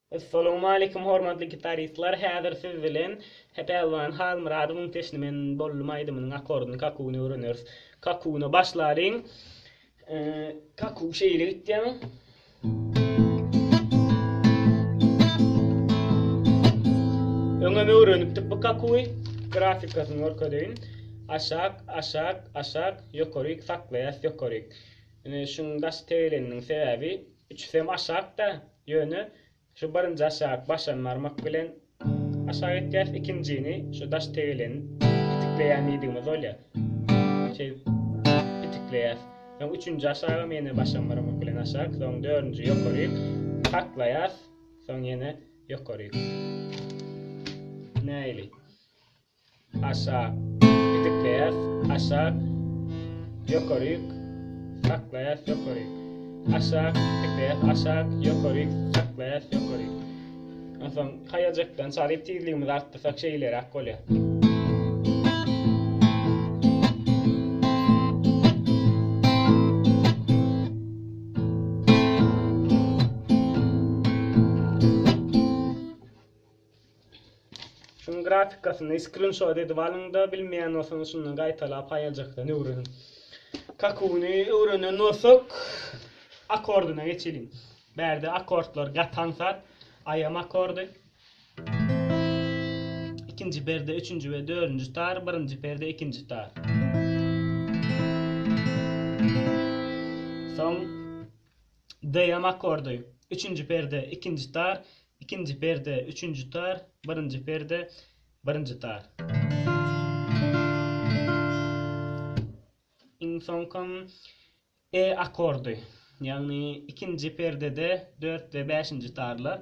Essalawmaleýkum hormatly gitaristler häzir siz bilen Pälwan Halmyradowyň Teşne men boldum aýdymynyň akordyny kakuwyny öwreneris. Kakuwyna başlalyň. Kakuw şeýle gitýär. Öňem öwrenipdik bu kakuwy. Grafikasyny görkezeýin. Aşak, aşak, aşak, ýokaryk saklaýas ýokaryk. Ine şuň daş tegeleniniň sebäbi Üçüsem aşak-da, ýöne şu birinji aşak başan barmak bilen aşak etýäris, ikinjini şu daş tegeleni pitikleýän diýdigimiz bolýar. Şeýdip pitikleýäris. Soň üçünji aşagam ýene başan barmak bilen aşak, soň dördünji ýokaryk saklaýas, soň ýene ýokaryk. Nähili? Aşak pitikleýäs, aşak, ýokaryk, saklaýas, ýokaryk. Aşak pitikleýäs, aşak, ýokaryk, saklaýas, ýokaryk. Onsoň haýaljakdan çalyp tizligimizi artdyrsak şeýleräk bolýar. Şunuň grafikasyny skrinşot edip alyňda bilmeýän bolsaňyz şundan gaýtalap haýaljakdan öwreniň. Kakuny öwrenen bolsak akordyna geçeliň. Bärde akordlar gaty aňsat. Aýam akordy. Ikinji perde, üçünji we dördünji tar, birinji perde, ikinji tar. Soň D-am akkordy. Üçünji perde, ikinji tar, ikinji perde, üçünji tar, birinji perde, birinji tar. Iň soňkam E akkordy. Ýagny ikinji perdede dört we bäşinji tarlar,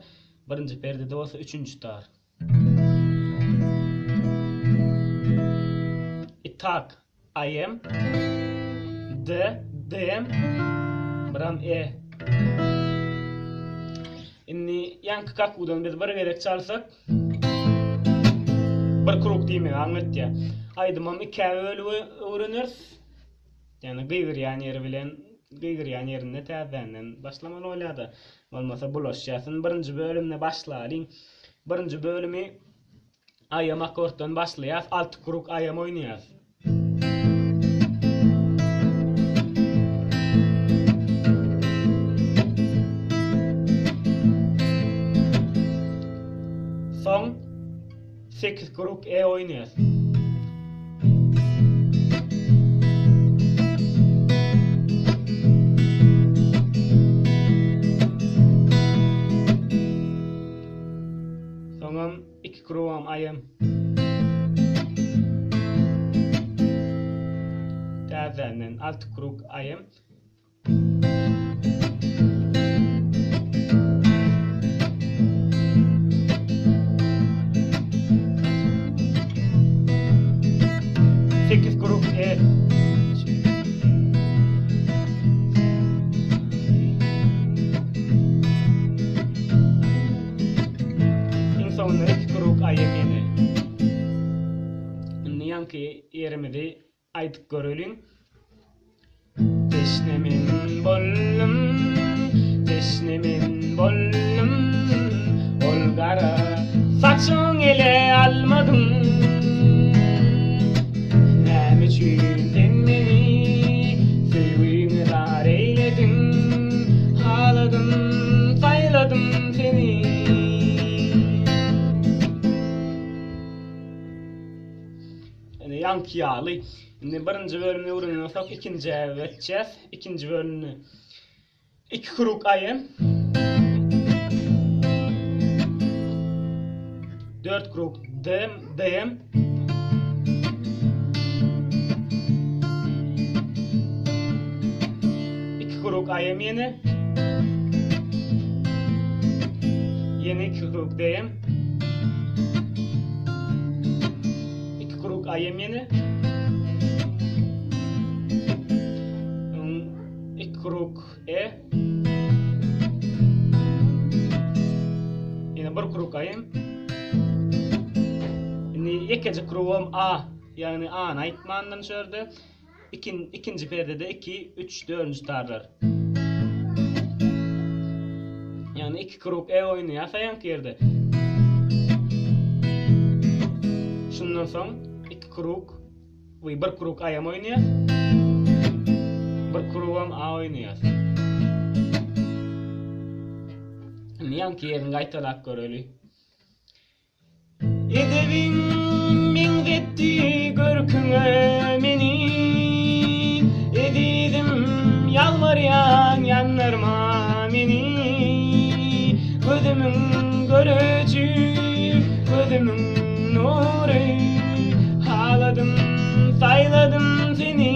birinji perdede bolsa üçünji tar. Itak AM D DM biram E. Indi ýaňky kakudan biz bir gezek çalsak bir kruk diýmegi aňlatýar. Aýdymam ikä bölüp öwreneris. Ýagny gygyrýan ýeri bilen gygyrýan ýerinde täzedenden başlamaly bolýar-da. Bolmasa bulaşýar. Indi birinji bölümde başlalyň. Birinji bölümi Aýam akkorddan başlaýas, alty krug aýam oýnaýas. Soň 8 krug E oýnaýas. Soňam Iki krowam aýam. Täzeden alty krug aýam. Sekiz krug E. Iň soňunda iki krug aýam ýene. Indi ýaňky ýerimizi aýdyp göreliň. Teşne men boldum, teşne men boldum, Ol gara saçyň ele almadym. Näme üçin sen meni söýgüňe zar eýlediň? Haladym, saýladym seni. Ine ýaňky ýaly. Indi birinji bölümini öwrenen bolsak, ikinjä geçýäs. Ikinji bölümini Iki krug aýam. Dört krug D, DM. Iki krug aýam ýene. Ýene iki krug DM. Iki krug aýam ýene. Ik krug E. Ýene bir krug aýym. Indi ýekeje krugam A. Ýagny A-ny aýtmandym şu ýerde. Ikin, ikinji perdede 2, 3, 4-nji tarlar. Ýagny. Ýagny iki krug E oýnaýas aýanky ýerde. Şundan soň iki krug we bir krug A-am oýnaýas. Bir krugam A oýnaýas. Indi ýaňky ýerini gaýtalap göreli. Edebiň meňzetdi görküňe meni Ezizim ýalbarýan ýandyrma meni Gözümiň göreji gözümiň nury Haladym saýladym seni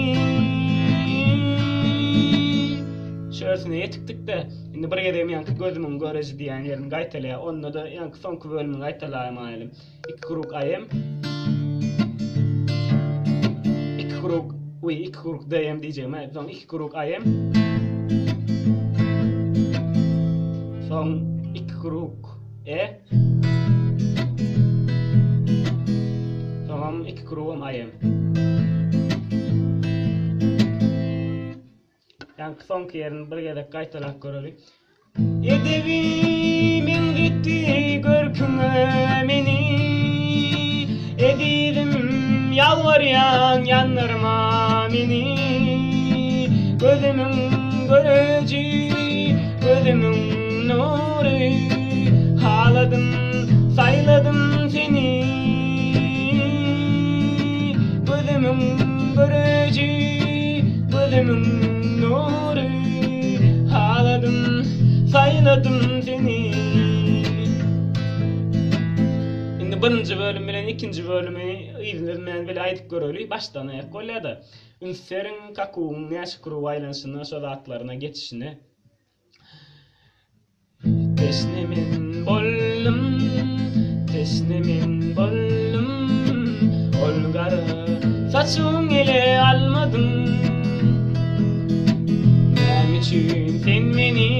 Şörsüne ýetikdik-de Indi bir gezegem ýaňky gözümiň göreji diýýän ýerini gaýtalaýar. Onda-da ýaňky soňky bölümini gaýtalaýmaýaly. Iki krug AM. Iki krug, uý, iki krug DM diýjegim-ä. Soň iki krug AM. Soň iki krug E. Soňam iki krugam AM. Ýaňky soňky ýerini bir gezek gaýtalap göreli. Edebi meňzetdi görküňe meni Ezizim ýalbarýan ýandyrma meni Gözümiň göreji gözümiň nury Haladym saýladym seni Gözümiň göreji Gözümiň nury Haladym, saýladym seni Indi birinji bölüm bilen ikinji bölümi yzyny üzmän bile aýdyp göreli. Başdan aýak bolýa-da. Üns beriň kakuwyň näçe kruw aýlanyşyna, şo zatlaryna geçişine. Teşne men boldum, teşne men boldum, Ol gara saçyň ele almadyň. Näme üçin sen meni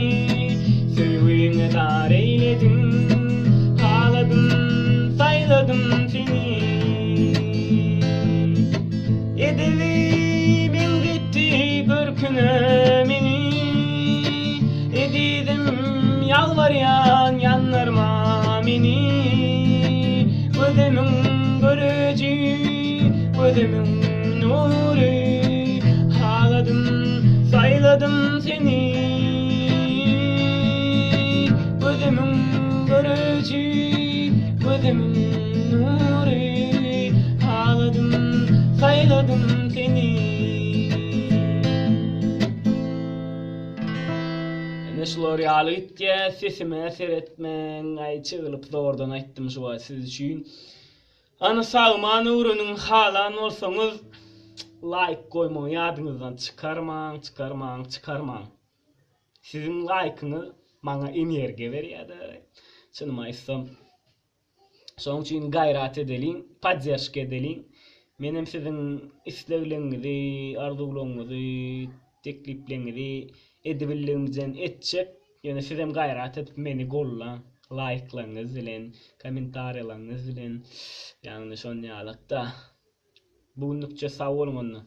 söýgüňe zar eýlediň, Haladym, saýladym seni. Edebi meňzetdi görküne meni Ezizim ýalbarýan ýandyrma meni Gözümiň göreji gözümiň nury Haladym saýladym seni Gözümiň göreji gözümiň nury Haladym saýladym seni Ine şular ýaly gitýär sesime seretmäň aý çygylyp zordan aýtdym şu wagt siz üçin. Any sagman öwreniň halan bolsaňyz laýk goýmagy ýadyňyzdan çykarmaň çykarmaň çykarmaň. Siziň laýkyňyz maňa energiýa berýärde çynymy aýtsam. Şonuň üçin gaýrat edeliň, podderşka edeliň. Menem siziň islegleňizi, arzuwlaryňyzy, teklipleňizi edibildigimden etjek. Ýöne sizem gaýrat edip meni gollaň, laýklaryňyz bilen, kommentariýalaryňyz bilen. Ýagny şon ýalykda. Bu günlükçe sag boluň onda.